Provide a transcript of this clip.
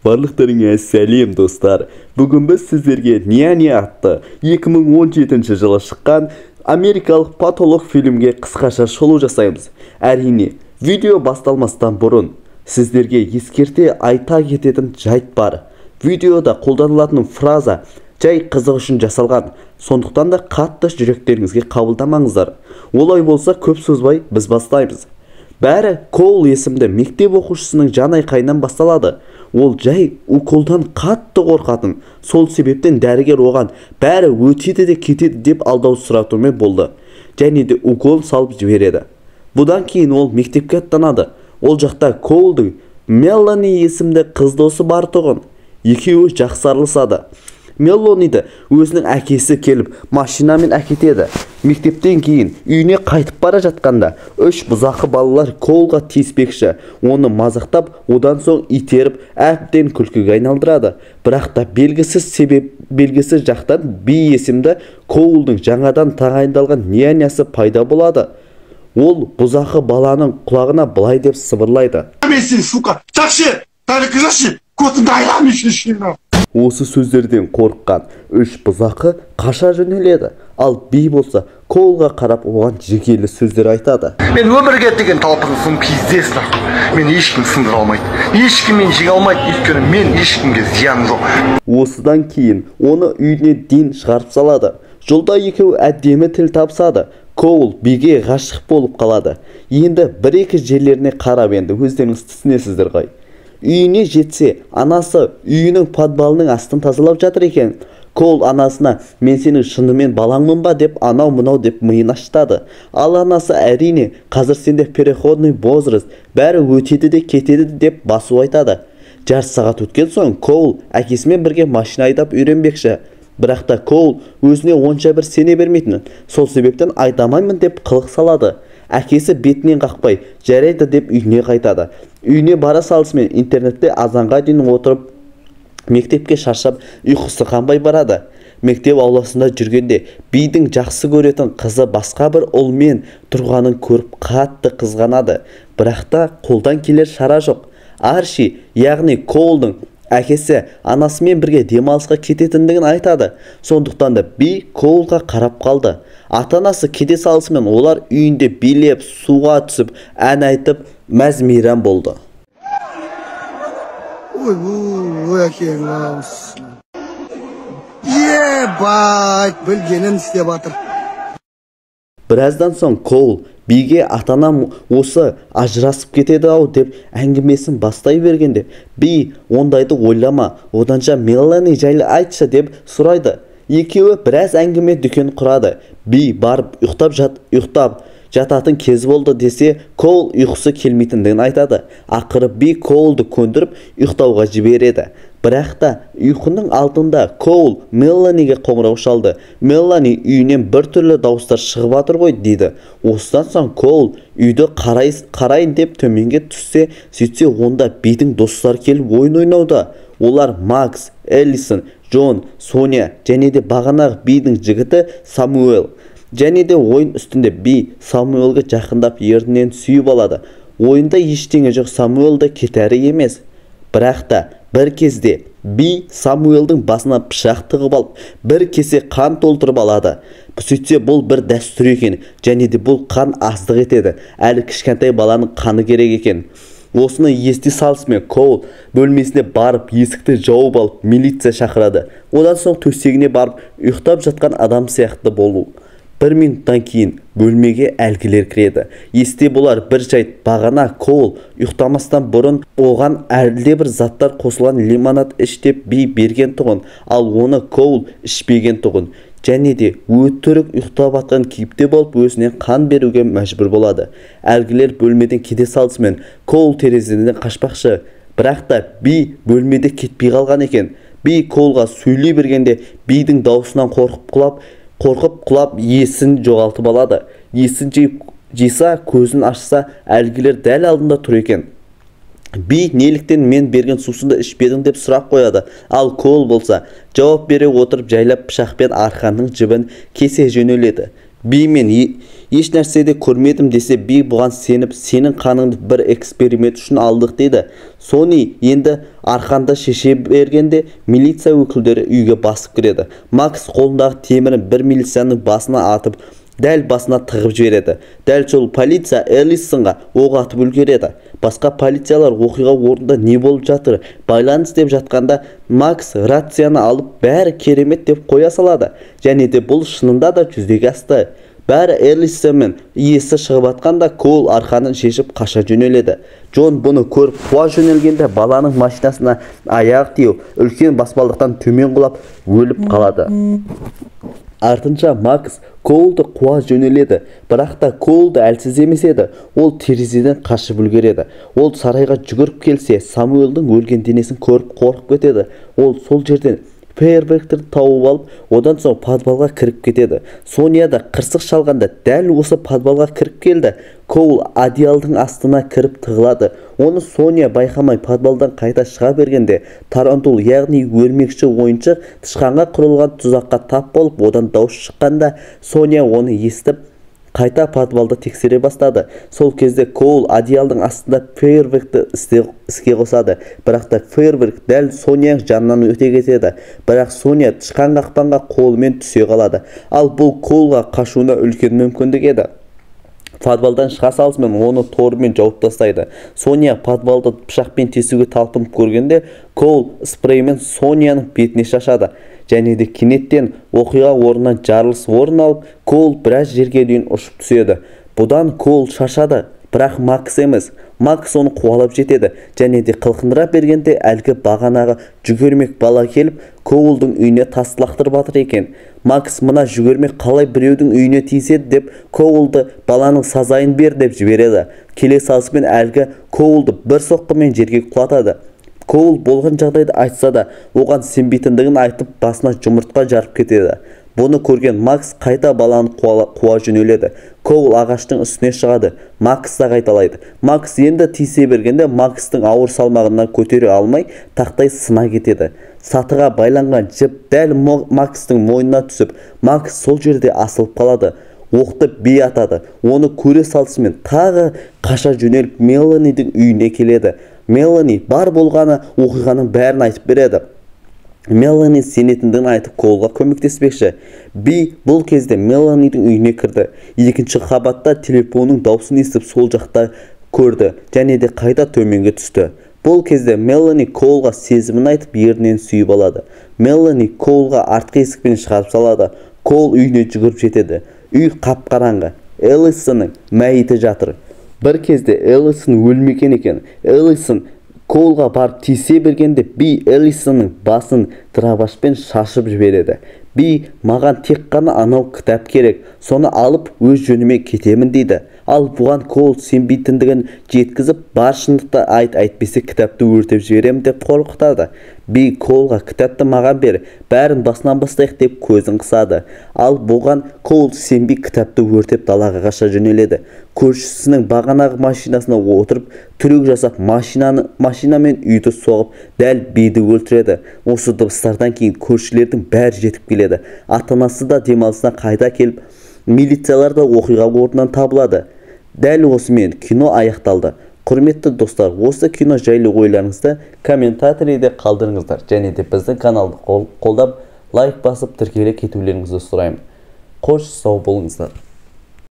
Барлықтарыңа сәлем, достар. Бүгін біз сіздерге «Няня» атты 2017 жылы шыққан америкалық патолог фильмге қысқаша шолу жасаймыз. Әрине, видео басталмастан бұрын сіздерге ескерте айта кететін жайт бар. Видеода қолданылатын фраза жай қызық үшін жасалған. Сондықтан да қатты жүректеріңізге қабылдамаңыздар. Олай болса, көп созбай біз бастаймыз. Бәрі Коул есімді мектеп оқушысының жан айқайынан басталады. Ол жай уколдан қатты қорқатын. Сол себептен дәрігер оған бәрі өтеді де кетеді деп алдаусыратумен болды. Және де укол салып жібереді. Бұдан кейін ол мектепке аттанады. Ол жақта Коулдың Мелани есімді қыз досы бар тұғын. Екеуі жақсы араласады. Мелониді өзінің әкесі келіп машинамен әкетеді. Мектептен кейін үйіне қайтып бара жатқанда үш бұзақы балалар Коулға тиіспекші. Оны мазақтап, одан соң итеріп, әбден күлкіге айналдырады. Бірақ та белгісіз себеп, белгісіз жақтан Би есімді Коулдың жаңадан тағайындалған нянясы пайда болады. Ол бұзақы баланың құлағына былай деп сыбырлайды. Мен сені, сука, жақсы, жақсы, көтіңді айырам. Осы сөздерден қорыққан үш бұзақы қаша жөнеледі. Ал Би болса, Коулға қарап, оған жекелі сөздер айтады. Мен өмірге деген талпынысым пиздец, нахуй. Мен ешкім сындыра алмайды, ешкім мені жеңе алмайды, өйткені мен ешкімге зияным жоқ. Осыдан кейін оны үйіне дейін шығарып салады. Жолда екеуі әдемі тіл табысады. Коул Биге ғашық болып қалады. Енді бір-екі жерлеріне қарап, енді өздеріңіз түсінесіздер ғой. Үйіне жетсе, анасы үйінің подвалының астын тазалап жатыр екен. Коул анасына мен сенің шынымен балаңмын ба деп, анау мынау деп миын ашытады. Ал анасы, әрине, қазір сенде переходный возраст, бәрі өтеді де кетеді деп басу айтады. Жарты сағат өткен соң Коул әкесімен бірге машина айдап үйренбекші. Бірақ та Коул өзіне онша бір сене бермейтін. Сол себептен айдамаймын деп қылық салады. Әкесі бетінен қақпай, жарайды деп үйіне қайтады. Үйіне бара салысымен интернетте азанға дейін отырып, мектепке шаршап, ұйқысы қанбай барады. Мектеп ауласында жүргенде Бидің жақсы көретін қызы басқа бір ұлмен тұрғанын көріп, қатты қызғанады. Бірақ та қолдан келер шара жоқ. Арши, яғни Коулдың әкесі, анасымен бірге демалысқа кететіндігін айтады. Сондықтан да Би Коулға қарап қалды. Ата-анасы кете салысымен олар үйінде билеп, суға түсіп, ән айтып, мәз мейрам болды. Ой, ой, әкең алсын. Ебать, білгенін істеп жатыр. Біраздан соң Коул Биге ата-анам осы ажырасып кетеді ау деп әңгімесін бастай бергенде, Би ондайды ойлама, оданша Мелани жайлы айтшы деп сұрайды. Екеуі біраз әңгіме дүкен құрады. Би барып ұйықтап жат, ұйықтап жататын кез болды десе, Коул ұйқысы келмейтіндігін айтады. Ақыры Би Коулды көндіріп, ұйықтауға жібереді. Бірақ та ұйқының алдында Коул Меланиге қоңырау шалды. Мелани үйінен біртүрлі дауыстар шығып жатыр ғой дейді. Осыдан соң Коул үйді қарай, қарайын деп төменге түссе, сөйтсе, онда Бидің достары келіп ойын ойнауда. Олар Макс, Эллисон, Джон, Соня және де бағанағы Бидің жігіті Самуэл. Және де ойын үстінде Би Самуэлге жақындап, ернінен сүйіп алады. Ойында ештеңе жоқ, Самуэл да кетәрі емес. Бірақ та бір кезде Би Самуэлдің басына пышақ тығып алып, бір кесе қан толтырып алады. Сөйтсе, бұл бір дәстүр екен және де бұл қан аздық етеді. Әлі кішкентай баланың қаны керек екен. Осыны есте салысымен Коул бөлмесіне барып, есікті жауып алып, милиция шақырады. Одан соң төсегіне барып, ұйықтап жатқан адам сияқты болу. Бір минуттан кейін бөлмеге әлгілер кіреді. Есте болар бір жайт: бағана Коул ұйықтамастан бұрын оған әлдебір заттар қосылған лимонад іш деп Би берген тұғын. Ал оны Коул ішпеген тұғын. Және де өтірік ұйықтап жатқан кейіпте болып, өзіне қан беруге мәжбүр болады. Әлгілер бөлмеден кете салысымен Коул терезеден қашпақшы. Бірақ та Би бөлмеде кетпей қалған екен. Би Коулға сөйлей бергенде, Бидің даусынан қорқып құлап, есін жоғалтып алады. Есін жиса, көзін ашса, әлгілер дәл алдында тұр екен. Би неліктен мен берген сусынды ішпедің деп сұрақ қояды. Ал Коул болса, жауап бере отырып, жайлап пышақпен арқанның жібін кесе жөнеледі. Би мен Еш нәрсе де көрмедім десе, Би бұған сеніп, сенің қаныңды бір эксперимент үшін алдық дейді. Сони енді арқанды шеше бергенде милиция өкілдері үйге басып кіреді. Макс қолындағы темірін бір милицияның басына атып, дәл басына тығып жібереді. Дәл сол полиция Эллисонға оқ атып үлгереді. Басқа полициялар оқиға орнында не болып жатыр, байланыс деп жатқанда Макс рацияны алып, бәрі керемет деп қоя салады. Және де бұл шынында да жүзеге асты. Бәрі Эллисон мен иесі шығып атқанда Коул арқанын шешіп қаша жөнеледі. Джон бұны көріп қуа жөнелгенде баланың машинасына аяқ тиіп, үлкен баспалдақтан төмен құлап өліп қалады. Артынша Макс Коулды қуа жөнеледі, бірақ та Коулды әлсіз емес еді. Ол терезеден қашып үлгереді. Ол сарайға жүгіріп келсе, Самуэлдің өлген денесін көріп қорқып кетеді. Ол сол жерден фейерверктерді тауып алып, одан соң подвалға кіріп кетеді. Сония да қырсық шалғанда дәл осы подвалға кіріп келді. Коул одеялдың астына кіріп тығылады. Оны Сония байқамай подвалдан қайта шыға бергенде тарантул, яғни өрмекші ойыншық тышқанға құрылған тұзаққа тап болып, одан дауыс шыққанда Сония оны естіп қайта подвалды тексере бастады. Сол кезде Коул одеялдың астында фейерверкті іске қосады. Бірақ та фейерверк дәл Сония жанынан өте кетеді. Бірақ Сония тышқан қақпанға қолымен түсе қалады. Ал бұл Коулға қашуына үлкен мүмкіндік еді. Подвалдан шыға салысымен оны торымен жауып тастайды. Сония подвалды пышақпен тесуге талпынып көргенде Коул спреймен Сонияның бетіне шашады. Және де кенеттен оқиға орнынан жарылыс орын алып, Коул біраз жерге дейін ұшып түседі. Бұдан Коул шашады, бірақ Макс емес. Макс оны қуалап жетеді. Және де қылқындыра бергенде әлгі бағанағы жүгермек бала келіп, Коулдың үйіне тас лақтырып жатыр екен. Макс мына жүгермек қалай біреудің үйіне тиіседі деп Коулды баланың сазайын бер деп жібереді. Келе салысымен әлгі Коулды бір соққымен жерге құлатады. Коул болған жағдайды айтса да, оған сенбейтіндігін айтып, басына жұмыртқа жарып кетеді. Бұны көрген Макс қайта баланы қуа жөнеледі. Коул ағаштың үстіне шығады. Макс та қайталайды. Макс енді тиісе бергенде Макстың ауыр салмағынан көтере алмай, тақтай сына кетеді. Сатыға байланған жіп дәл Макстың мойнына түсіп, Макс сол жерде асылып қалады. Оқты би атады. Оны көре салысымен тағы қаша жөнеліп Меланидің үйіне келеді. Мелани бар болғаны оқиғаның бәрін айтып береді. Мелани сенетіндігін айтып Коулға көмектеспекші. Би бұл кезде Меланидің үйіне кірді. Екінші қабатта телефонның дауысын естіп сол жақта көрді және де қайта төменге түсті. Бұл кезде Мелани Коулға сезімін айтып ерінен сүйіп алады. Мелани Коулға артқы есікпен шығарып салады. Коул үйіне жүгіріп жетеді. Үй қап-қараңғы. Эллисонның мәйіті жатыр. Бір кезде Эллисон өлмеген екен. Эллисон Коулға барып тиісе бергенде Би Эллисонның басын дробашпен шашып жібереді. Би маған тек қана анау кітап керек, соны алып өз жөніме кетемін дейді. Ал бұған Коул сенбейтіндігін жеткізіп, бар шындықты айт, әйтпесе кітапты өртеп жіберемін деп қорқытады. Би Коулға кітапты маған бер, бәрін басынан бастайық деп көзін қысады. Ал бұған Коул сенбей кітапты өртеп далаға қаша жөнеледі. Көршісінің бағанағы машинасына отырып, трюк жасап машинамен үйді соғып, дәл Биді өлтіреді. Осы дыбыстардан кейін көршілердің бәрі жетіп келеді. Ата-анасы да демалысына қайта келіп, милициялар да оқиға орнынан табылады. Дәл осымен кино аяқталды. Құрметті достар, осы кино жайлы ойларыңызды комментарийде қалдырыңыздар. Және де біздің каналды қолдап, лайк басып тіркеле кетулеріңізді сұраймын. Қош, сау болыңыздар.